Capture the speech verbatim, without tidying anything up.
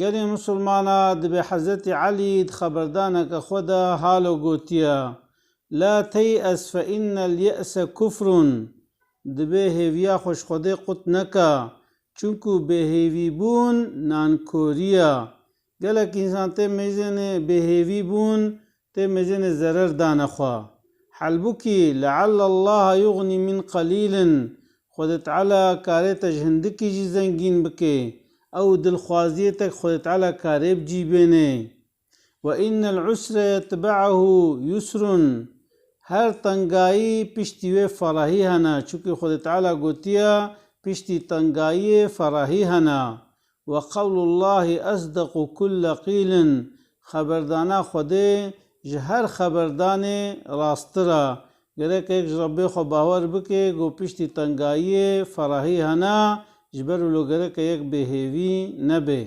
Gelê Musulmana dibê Hezretî Elî di xeberdaneke xwe de halo gotiye, "La tey'es fe innel ye'se kufrun." Dibê hêviya xwe ji Xwedê qut neke, çunku bêhêvîbûn nankorî ye. Gelek însan tê mêzênê bêhêvîbûn, tê mêzênê zerer dane xwe. Halbûkî, "Leallallaha yuxnî min qelîlin." Xwedê Teala karê te ji hindikî jî zengîn bike. Ew dilxwaziyê te Xwedê Teala karê bi cî bêne. "Ve innel usre yetbe'uhu yusrun." Her tengayî piştî wê ferahî hene. Çunku Xwedê Teala gotiye, "Piştî tengayiyê ferahî hene." "Ve qewlullahi esdequ kulle qîlin." Xeberdana Xwedê ji her xeberdanê rasttir e. Gerek yek ji Rebbê xwe bawer bike, ku piştî tengayiyê ferahî hene, ji ber wilo gerek yek bêhêvî nebe.